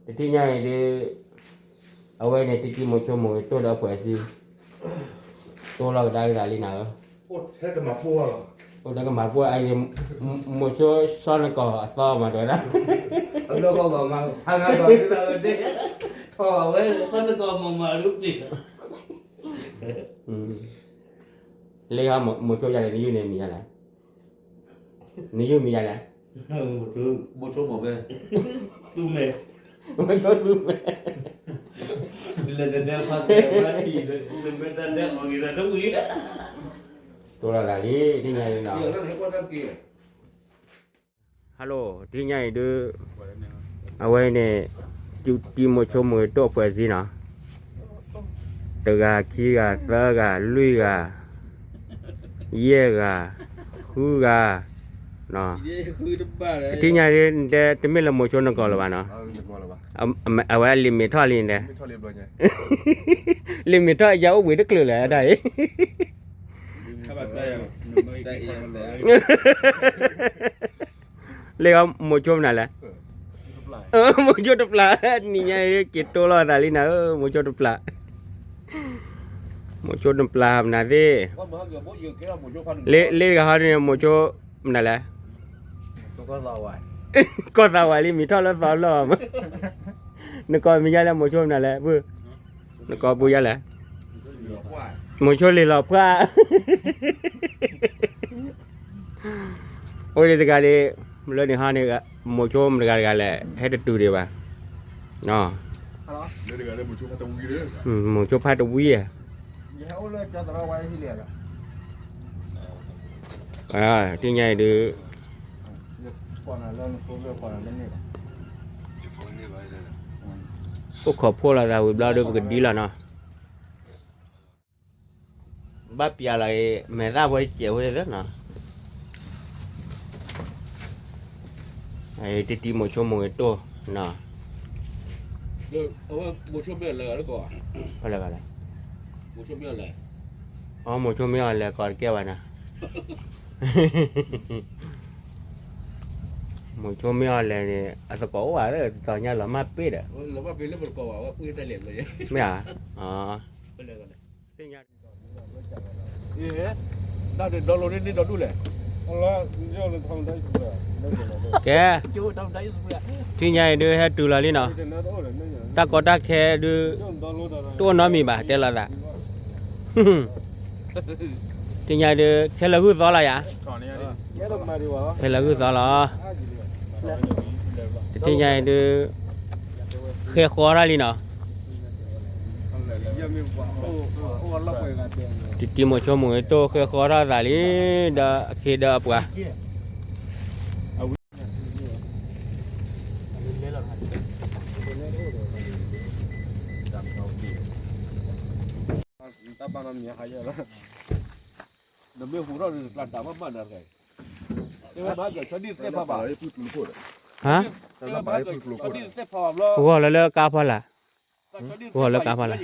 တထံၣ်ညါအံၤဒုး အဝဲန့ၣ် တံတံမိၤဆိမိၤဂ့ၤတိၢ်ဒီးအပှဲၤစံ တိၢ်လီၤကဒါကဒါလံနၤဧၢ, အိၣ်ထဲကမၤပိၢ်လီၤ, အိၣ်ထဲကမၤပိၢ်အံၤန့ၣ် မိၤဆိဆီနကီၢ်အသီမးတဲဝဲဒၣ်, အဘျီကီၢ်မၤမၤ ဖးငါကီၢ်ဒ်သိးဝဲဒၣ်, ထီၣ်ဝဲဆီနကီၢ်မၤမၤဒုးပျံၤ လၢမိၤဆိယၤန့ၣ် နယုၢ်န့ၣ်မံၤယၤလဲၣ်, နယုၢ်မံၤယၤလဲၣ်, မိၤဆိမိၤမဲ, သူမဲ, မိၤဆိသူမဲ, လၢတဒဲဖးကဲဝဲထံၣ်လၢမဲတဒဲအီၤဂ့ၤတၢ်တဝံၤ, တိၢ်လီၤသးလံ ထံၣ်ညါလံနီၤ, hello ထံၣ်ညါအံၤဒုး အဝဲန့ၣ် တံတံမိၤဆိမိၤဂ့ၤတိၢ်အပှဲၤစံနီၤ, တဂၤခံဂၤသၢဂၤလွံၢ်ဂၤ ယဲၢ်ဂၤ ဃုဂၤ, တထံၣ်ညါဒုး နတဲတမ့ၢ်လၢမိၤဆိနကီၢ်လၢၤဘၣ်နီၤ, အဝဲအလံာ်မ့ၢ်ထီၣ်လံနတဲ, လံာ်မ့ၢ်ထီၣ်ယၤအိၣ်ဘှံးတကျၢၤလၢၤတၢ်အံၤ လၢမိၤဆိမနုၤလဲၣ်, မိၤဆိတပျၢ်, နံၤညါအံၤက့ၤတိၢ်လီၤသးလံနၤဧၢ, မိၤဆိတပျၢ်, မိၤဆိတပျၢ်မနုၤသ့ၣ်, လၢတဂၤဟီဒ်န့ၣ် မိၤဆိမနုၤလဲၣ်, ကီၢ်သးဝးလံ မ့ၢ်ထီၣ်လၢသီလီၢ်မး, နကိးမံၤယါလဲၣ် မိၤဆိမနုၤလဲၣ်, နကိးပူၤယါလဲၣ်, မိၤဆိလ့ၤလီၤပှၢ် အိၣ်ဒံးတဂၤဒံး, လၢန့ၣ်ဟီန့ၣ် မိၤဆိမတဂၤတဂၤလဲၣ် ဟဲတတုၤဒံးဘၣ်, မိၤဆိဖးတဝံၤဧါ, ထံၣ်ညါအံၤဒုး အိၣ်ခိးဖှိၣ်လီၤသးဝံၤဘျီဒုး ပကဒံလီၤနီၤ. ဘၣ်ပျးလီၤအံၤ မဲာ်သၣ်ဝဲတစဲးဝဲသ့နီၤ, တံတံမိၤဆိမိၤဂ့ၤတိၢ်နီၤ, အမိၤဆိမ့ၢ်အီၤလဲၤကိးတကဲဘၣ်နီၤ, မိၤဆိမ့ၢ်အီၤလဲၤန့ၣ် အသကိးအိၣ်ဧါ တသီညါလီၤမၢ်ပ့ၢ်ဒီး, မ့ၢ်ဧါ, သ့ၣ်ညါ ကဲ, ထံၣ်ညါအံၤဒုး ဟဲတုၤလီၤလံနီၤ, တၢ်ကီတၢ်ခဲဒုး တအိၣ်နီတမံၤဘၣ် တဲလီၤသး, ထံၣ်ညါအံၤဒုး ခဲလၢာ်ဂုၢ်သီလီၤယၤ, ခဲလၢာ်ဂုၢ်သီလီၤ, တထံၣ်ညါအံၤဒုး ဃဲဃီထီၣ်လံနီၤ, တံတံမိၤဆိမိၤဂ့ၤတိၢ်ဃဲဃီထီၣ်သးလံ, ဒီးအခ့ဒီးအပှၤ တၢ်ဘၣ်နီတမံၤဟါယဲလီၤ, နမ့ၢ်ဟူထီၣ်န့ၣ် ကျါတၢ်ဘၣ်မးနၤတဂၤအံၤ, ဟါ, ဂီၤလၢလၢကါဖီလာ်, ဂီၤလၢကါဖီလာ်,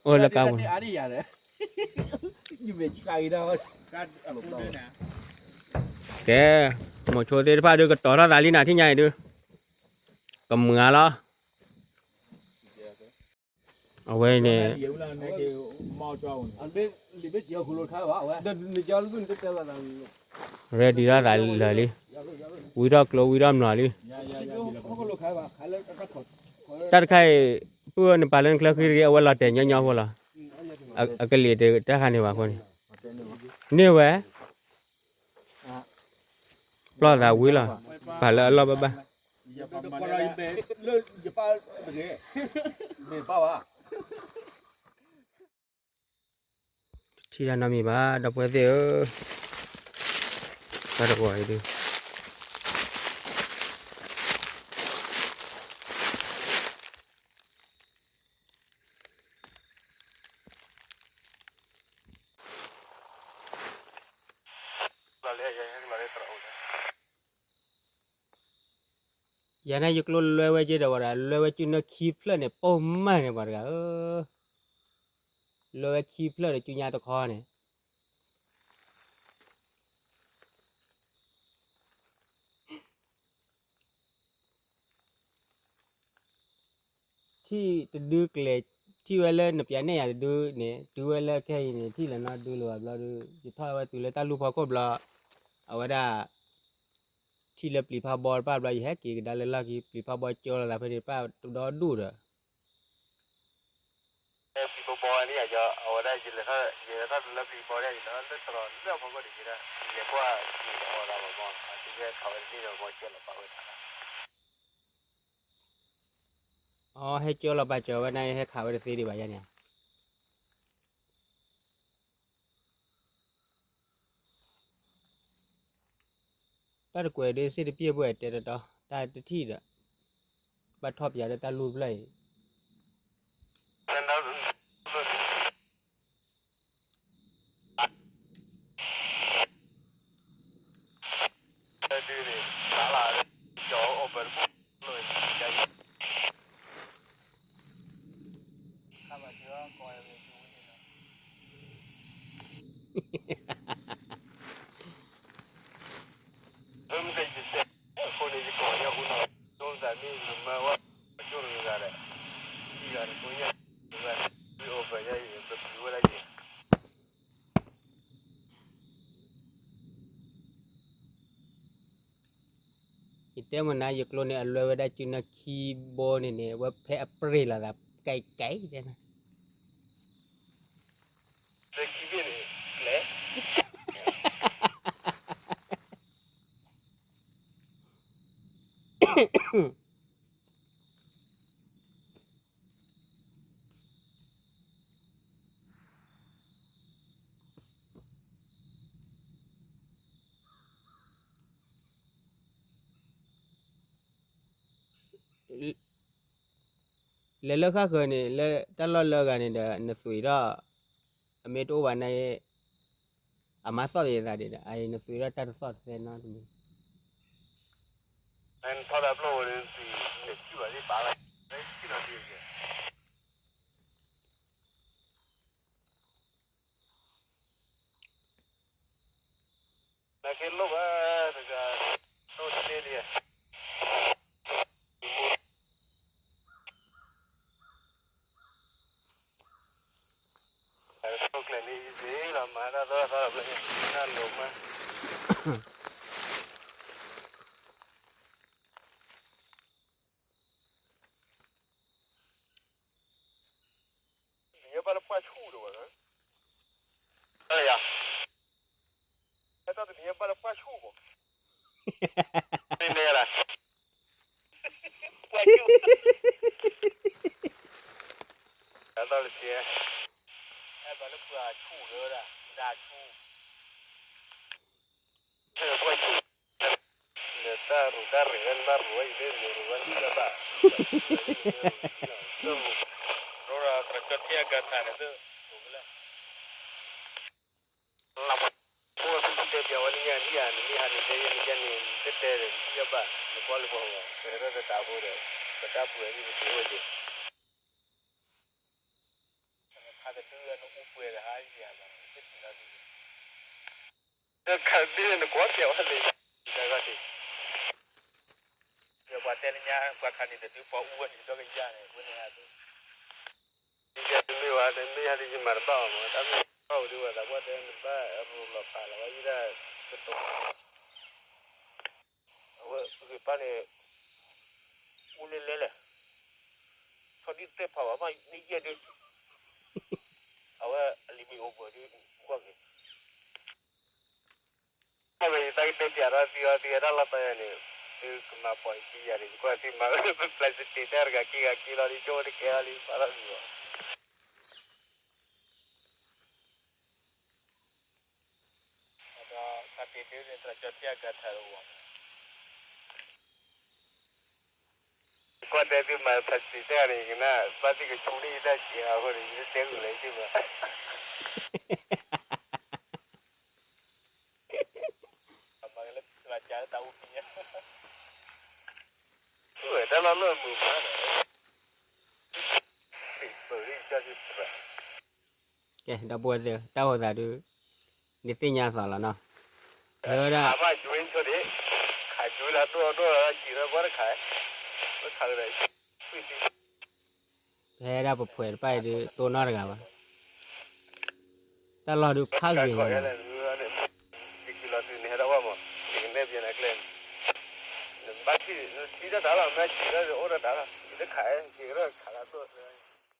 အိၣ်လၢကါပူၤ, ကဲ, မိၤဆိသ့ၣ်တဖၣ်ဒုး ကတီၤထီၣ်သးလံနၤ ထံၣ်ညါအံၤဒုး, ကမုာ်အါလီၤ. အဝဲန့ၣ် ready ထီၣ်သးလၢာ်လံ, ဝံထီၣ်ကျိဝံထီၣ်မျိာ်လံ, တၢ်တခါအံၤ ပုၢ်ဧၢ နပာ်လၢနချၢဃံတဂ့ၤ အဝဲလီၤတဲာ်ညီညီဖိလီၤ, အကလံၤတၢ်ခါန့ၣ်ဘၣ်အဃိန့ၣ်, န့ၢ်ဝဲ ပျီၢ်သးဝံၤလီၤ, ပာ်လၢအလီၢ်ဘၣ်ဘၣ်. တထံၣ်တၢ်နီတမံၤဘၣ် ဒီပုၢ်ဝဲၢ်သ့ၣ်ဧၢ, တၢ်တဂီၤအံၤဒုး ယၤန့ၣ်ယကျိလွဲဝဲက့ၤဒီးဝဲဒၣ် လွဲဝဲက့ၤနၢခံဖျၢၣ်န့ၣ် ပိာ်မၢ်န့ၣ်ပှၤတဂၤဧၢ, လွဲဝဲခံဖျၢၣ်ဒီး ကညါတခီန့ၣ် ထံၣ်တဒုကျဲၤ ထံၣ်ဝဲလၢနပျဲန့ၣ်ယၤတဒုန့ၣ် တုၤဝဲလၢခဲအံၤန့ၣ် ထံၣ်လီၤနီတဒုလၢၤဘၣ်ဘျီဒီး ယထီၣ်ဝဲတုၤလၢတၢ်လူၢ်ဖီခိၣ်ဘျီ အဝဲဒၣ် ထံၣ်လၢပျံၤဖးဘီတဖၣ်ဘျီ ယဟဲက့ၤကဒါလၢလီၢ်ခံ ပျံၤဖးဘီကၠီလီၤသးဖဲန့ၣ် တဖၣ်တဒီဒူၣ်ဒီး ပျံၤဖးဘီန့ၣ် အဝဲဒၣ် ယလဲၤထီၣ်တုၤလၢပျံၤဖးဘီန့ၣ် ယလဲၤထီၣ်လၢသရိာ်လၢအဖီခိၣ်န့ၣ် ယလဲၤကွၢ်က့ၤအီၤလီၤမး အသုဟဲခးဝဲတသ့ဒီး မ့ၢ်ကၠီလီၤပာ်ဝဲသးလီၤ အဟဲကၠီလီၤပာ်စၢၤဝဲန့ၣ် ဟဲခးဝဲတသ့ဒံးဘၣ်ယါန့ၣ် တၢ်တကွဲးဒ်စ့ၣ်တပျဲၢ်ပှဲၤတဲတတီ တၢ်တထံၣ်ဒီး ဘၣ်ထီၣ်ပၠးဒီးတၢ်လူၢ်တဖျၢၣ်အံၤ ယတဲမနုၤ ယကျိန့ၣ် အလွဲဝဲဒၣ်စုနၢ်ခံဘိန့ၣ်န့ၣ် ဝဲဖဲအပြ့ၢ်လီၤသး ကဲကဲတဲနၤ လဲၤလၢဃၣ်ဃၢၤန့ၣ် လၢတၢ်လီၢ်လၢဂၤန့ၣ်ဒီး နသွံးထီၣ် အမ့ၢ်တအိၣ်ဘၣ်န့ၣ် အမါသီၣ်က့ၤသးဒံးဒီး အအံၤနသွံးထီၣ်တၢ်တသီၣ်တသဲနီတမံၤ ထီၣ်တၢ်ပျိၢ်ဝဲန့ၣ် သွံးန့ၣ် စုၣ်ဘၣ်သ့ၣ်ပာ်လီၤ လၢစုၣ်လီၤဒံး နက့လိၣ်ဘၣ်တဂၤ တိၢ်တလ့လံ တိၢ်ကျဲၤလံယသ့လီၤ မၤတၢ်သီသီလီၤ နလိၤမး ယဘၣ်လၢပှၢ်ဆူၣ်ဒီးဝဲ ဟဲတၢ်တနံၤဘၣ်လၢပှၢ်ဆူၣ်ဘၣ် မ့ၢ်မ့ၢ်လၢ ပှၢ်ဆူၣ် ဟဲတၢ်တနံၤ ဟဲဘၣ်လၢပှၢ်ဆူၣ်လၢဒၣ် ဒၣ်ဆူၣ် ပှၢ်ဆူၣ် နတၢ်ရူးတၢ်ရ့းဝဲ နဘၣ်ရူးဝဲအံၤ မ့ၢ်ရူးဝဲနတၢ်ဘၣ် ရူး ရူး သရၣ်ကၠီထံအကၤထးန့ၣ် သရူးကလၢ လၢပှၤဖိသုတတဲပျးဝဲလၢညါ နံၣ်ဧါ နမ့ၢ်ဟးန့ၣ် တဲယဲန့ၣ် ယဲန့ၣ် တတဲဒီး နထံၣ်ယဘၣ် နကွၢ်လၢပှၤဟီ ပဟဲထီၣ်သတးဖိဒီး ပတၢ်ပှဲၤန့ၣ် ပက့ၤအိၣ်က့ၤ ခးကဒုနအူပှဲၤဒီးဟါယၤဘၣ် တထံၣ်လီၤဒ် ခးကဒုနကွၢ်ပျးဝဲလၢ တၢ်ဂီၢ်တံၢ် ဒီးပှၤတဲလၢညါ ပှၤခးန့ၣ်တဒု ပှၤအူဝဲန့ၣ်ဒီးကယၤန့ၣ် ဝဲန့ၣ်ဟးဒု ယမ့ၢ်ဝဲ မ့ၢ်ဟးဒု ယမၤတဘၣ်အီၤမး တၢ်မ့ၢ်အီၣ်ဒုဝဲသးပှၢ်တဲနဘၣ်ရူးလီၤဖးလီၤဝဲယဒၣ်ကတိၤ အဝဲဂ့ၤပၢ်န့ၣ် အိၣ်လၢလဲၣ်လဲၣ် ဆီဒံၣ်သဲၣ်ဖးဘၣ်မး မ့ၢ်ယဲၢ်ဒု အဝဲအလံၤမ့ၢ်အိၣ်ဘၣ်ဒု ကွၢ်က့ၤ အဝဲယတၢ်ကတဲပျးထီၣ်သုအီၤသုဟဲတၢ်လီၤသီယၤန့ၣ် သုကမၤပိာ်ယခံယၤန့ၣ် ယကွၢ်သုမၤဝဲ plastic တၢ်တဂၤက့ၤဂၤက့ၤလီၤလံ ကၠိတကဲလီၤလံ ပာ်ထီၣ်သုအီၤ ဒီးတၢ်တ့တ့န့ၣ် သရၣ်ကၠီထံအကၤထးတအိၣ်ဘၣ် ကွၢ်တဲသုမၤ plastic တၢ်န့ၣ် ကနၣ် ဘၣ်သုကဆူန့ၢ်ယတၢ်စှၤအဃိန့ၣ် ယတတဲဂုာ်လၢသုဘၣ် တၢ်လီၢ်လၢမုာ်မး ကဲ ဒီပုၢ်ဝဲၢ်သ့ၣ် တၢ်အိၣ်သးဒုး နသ့ၣ်ညါသးလီၤနီၤ ဝဲဒၣ် ခးမး join ဆိဒံး ခး join လၢဒိၣ်ဒိၣ်လီၤ စံးထီၣ်ပှၢ်တခါ ဝဲခးကဒီး ကွံာ်သံ ဟဲဒၣ်ပဖှဲးတဖၣ်အံၤဒုး တိၢ်နီၣ်တဂၤဘၣ်. တၢ်လီၢ်ဒုးဖးဂ့ၤဝဲလီၤ.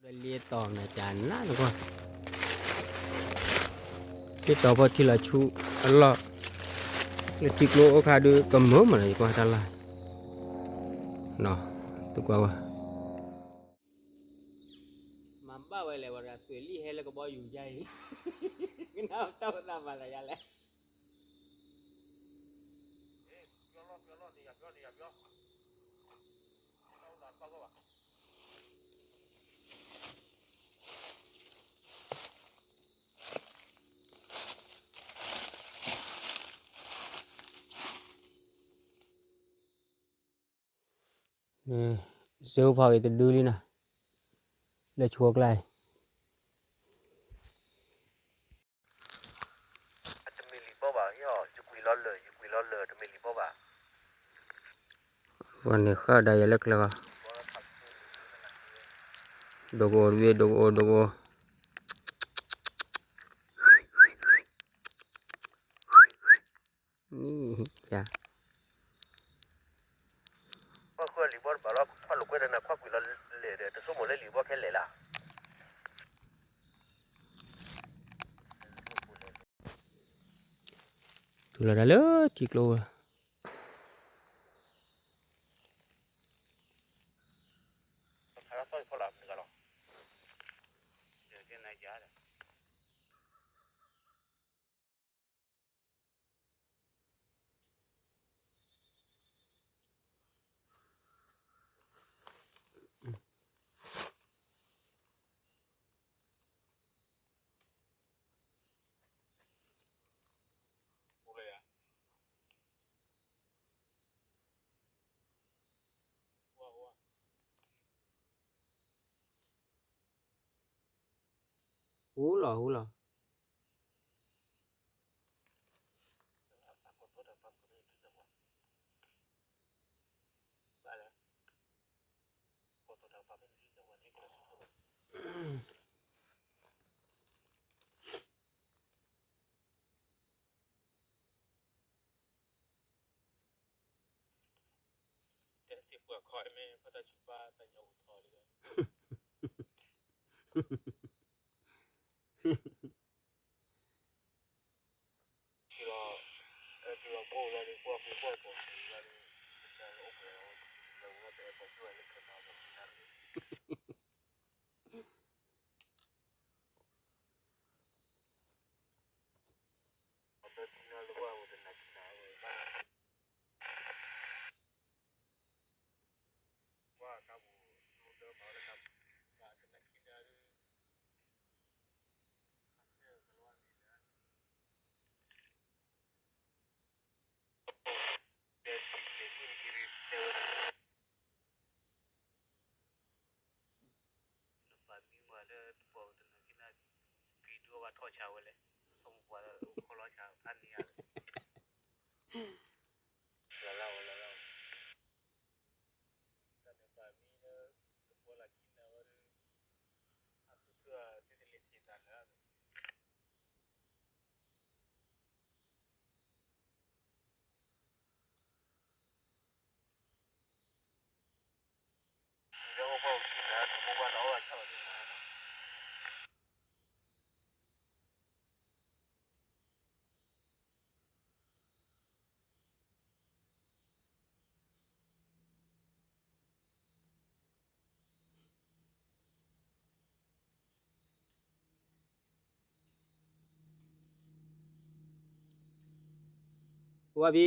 လ့တီၤနၤကနးနကွၢ်, လ့တီၤဖီၣ်ထံလီၤဆူအလီၢ်, လၢထံကျိအိၣ်ခါဒုးကမၢမးလီၤ ယကွၢ်တၢ်လီၢ်, သုကွၢ်ဝဲ မၤဘၣ်ဝဲလဲၣ် ဝဲဒၣ်သွဲၣ်လံဟဲလၢကဘီယူၤယါအံၤ, ကနၣ်တၢ်ဝဲသးမၤသးယါလဲၣ်. စ့အိၣ်ဖီဂ့ၤတဒုလံနီၤ, လၢဆိကျါအံၤ, တမ့ၢ်လံာ်ဘီဘၣ်, ယကွံာ်လီၤလၢာ် ယကွံာ်လီၤလၢာ် တမ့ၢ်လံာ်ဘီဘၣ်, ဝဲန့ၣ်ဃၣ်ဒါယဲလၢကျဲဂီၤ, ဒိကအိၣ်တဘ့ၣ် ဒိကအိၣ် ဒိကအိၣ် နံၣ်ယါ, ကွၢ်ဃုလံာ်ဘီတဘၣ်လီၤ ကွၢ်လိာ်ကွဲဒီးနၤ ကွၢ်ကွံာ်လီၤလဲၣ်ဒီး တဆိကမိၣ်လၢလံာ်ဘီခဲလဲၣ်လၢ်, တုၤလီၤဒၣ်လၢထံကျိဝဲ ဟူလီၤ ဟူလီၤ. နပာ်မံဝဲလၢတပှၢ်တနၤက့ၤနၤ, က့ၤဒုးအီၣ်ဘၣ်ထီၣ်ဆါဝဲလဲၣ်, ဆိကမိၣ်ပှၤလၢအိၣ်ခီလီၤဆါဖးန့ၢ်ဧါ, လၢလၢဝဲလၢလၢဝဲ, တၢ်နပာ်မံလၢတပှၢ်လၢက့ၤနၤဝဲဒီး, အသုသုအသုတလ့ၤက့ၤသးလၢ ဝါဘီ,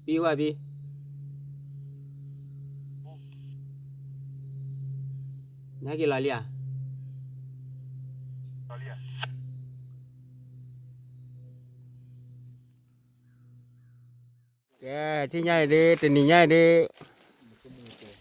ဘီဝါဘီ, နဟဲက့ၤလီၤလံဧါ. ကဲ ထံၣ်ညါအံၤဒုး တနံၤညါအံၤဒုး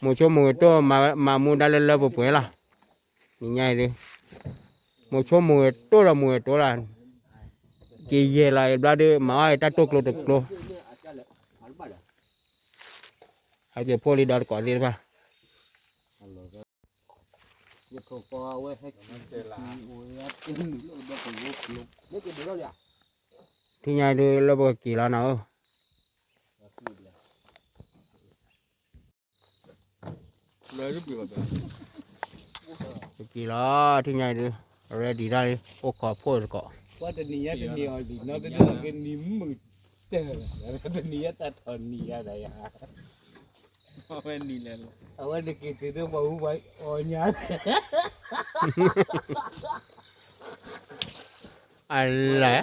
မိၤဆိမိၤဂ့ၤတိၢ် မၤမူဒါလၢလၢပှဲၤပှဲၤလီၤ. နံၤညါအံၤဒုး မိၤဆိမိၤဂ့ၤတိၢ်ဒီးမိၤဂ့ၤတိၢ်လီၤ. က့ၤယဲၢ်လီၤအံၤဘျီဒုး မၤအီၣ်အံၤတၢ်တိၢ်ကျိတကျိ ကဲ ဟဲက့ၤဖှိၣ်လံဒီးတကိးသ့ၣ်တဖၣ် ထံၣ်ညါဒုးလၢပကက့ၤလီၤနီၤဧၢ ပက့ၤလီၤ ထံၣ်ညါဒုး ready တၢ်လံ အိၣ်ခိးဖှိၣ်တကိး ပှၤတနံၤညါတနံၤအီၤလံ နီတဒုးကနံၤမုာ်တၢ် တနံၤညါတၢ်ထီၣ်နံၤညါဒီးယၤ အဝဲနံၤလဲၣ်လီၤ အဝဲတက့ၤတုၤဒၣ်ပှၤဟူပှၤအီၣ်ညါ အလဲၣ်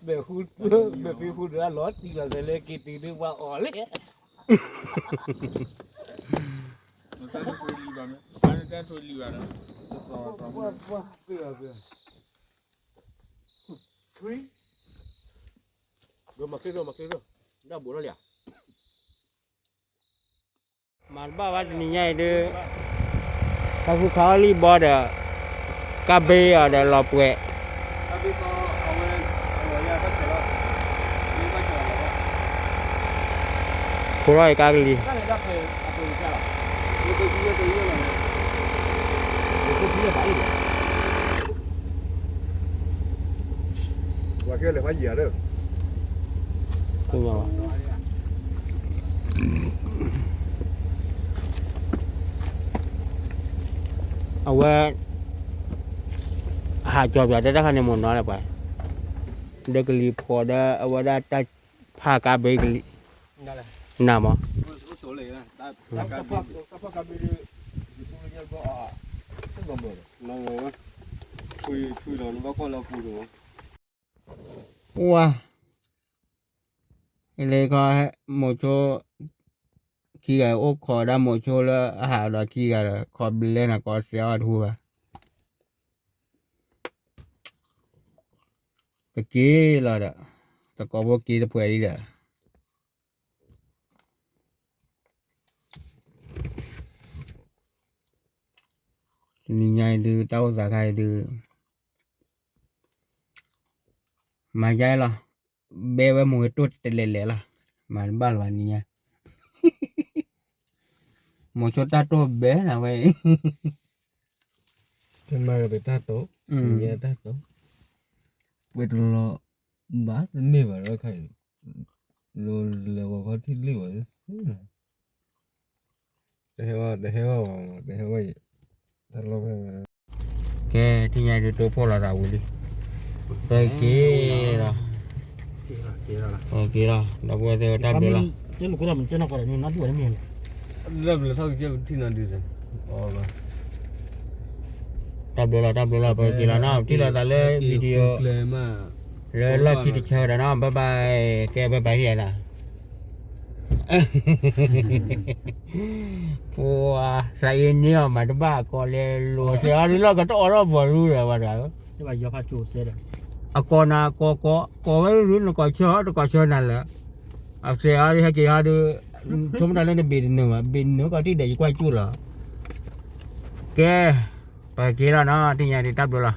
ဘဲၣ်ဟူ ဘဲၣ်ဖံဟူဒၣ်လီၤတံၢ်လီၤသဲးလၢက့ၤတုၤဒၣ်ပှၤအီၣ်လဲၣ် မၤတဘၣ်ဘၣ်တနံၤညါအံၤဒုး ခါဃုခါအီၣ်လံဘီဒီး ကါဘ့အီၤဒီးလီၤပှဲၤ ဖိလီၤအံၤကါကလံၤ အဝဲ ဟးကၠီၤပၠးတဲတၢ်ခါန့ၣ်မိၢ်နီၤလၢပှၤ ဒီးကလံၤဖိးဒီးအဝဲဒၣ်တၢ်ဖးကါဘ့ကလံၤ နၤမး ဝါ လၢခီ မိၤဆိ ခံဂၤအိၣ်ခိးဒၣ်မိၤဆိလၢအဟးဒီးခံဂၤဒီး ခီဘျဲနၤကီးစဲးအီၣ်တဟူဘၣ် ကက့ၤလီၤဒီး တကိးဖိက့ၤတပှဲၤလံဒီး တနံၤညါအံၤဒုး တၢ်အိၣ်သးခါအံၤဒုး မၤယါလီၤ ဘဲဝဲမိၢ်ဝဲတိၢ်တလဲၤလဲၤလီၤ မၤတဘၣ်လၢၤဘၣ်နံၤညါ မိၤဆိတၢ်တိၢ်ဘဲနၤဝဲ တမၤက့ၤတၢ်တိၢ် နံၤညါတၢ်တိၢ် ပှဲၤတလီၤ ဘၣ်တမ့ၢ်ဘၣ်ဒီးခါအံၤ လီၤလဲၤဝဲခီထံၣ်လံဝဲသ့ၣ် တဟဲဘၣ် တဟဲဘၣ် တဟဲဘၣ် တလီၤဖဲ ကဲ ထံၣ်ညါဒုးတိၢ်ဖှိၣ်လီၤသးဝံၤလံ ပက့ၤလီၤ က့ၤလီၤ ဒီပုၢ်ဝဲၢ်သ့ၣ်ဧၢ တၢ်ဘျုးလီၤ လၢဘျုးထီၣ်ကစၢၢ်ပထံၣ်နီၤဒုး တၢ်ဘျုးလီၤ တၢ်ဘျုးလီၤ ပက့ၤလီၤနီၤ ထံၣ်လိာ်သးလၢ video လၢလီၢ်ခံတဆၢဒီးနီၤ bye bye ကဲ bye bye ထံၣ်ယၤနီၤ ပှၤ သးအ့န့ၢ်အီၤမၤတဘၣ်အကိးလဲၤလိာ်စဲးအီၤဒုးလီၤ ကတအီၣ်ထီၣ်ပှၤရူဒီးဝဲဒၣ် အကိးနၤကိးကိး ကိးဝဲဒုး နကိးဆၢအီၤ တကိးဆၢနၤလၢာ် အစဲးအီၤဒုး ဟဲက့ၤဟီဒုး ဆိကမိၣ်တၢ်လၢနဘ့ၣ်တနုာ်ဘၣ် ဘ့ၣ်နုာ်ကီးထံၣ်ဒီးယကွၢ်ကၠူၣ်လီၤ ကဲ ပက့ၤလီၤနီၤ ထံၣ်ညါဒုး တၢ်ဘျုးလီၤ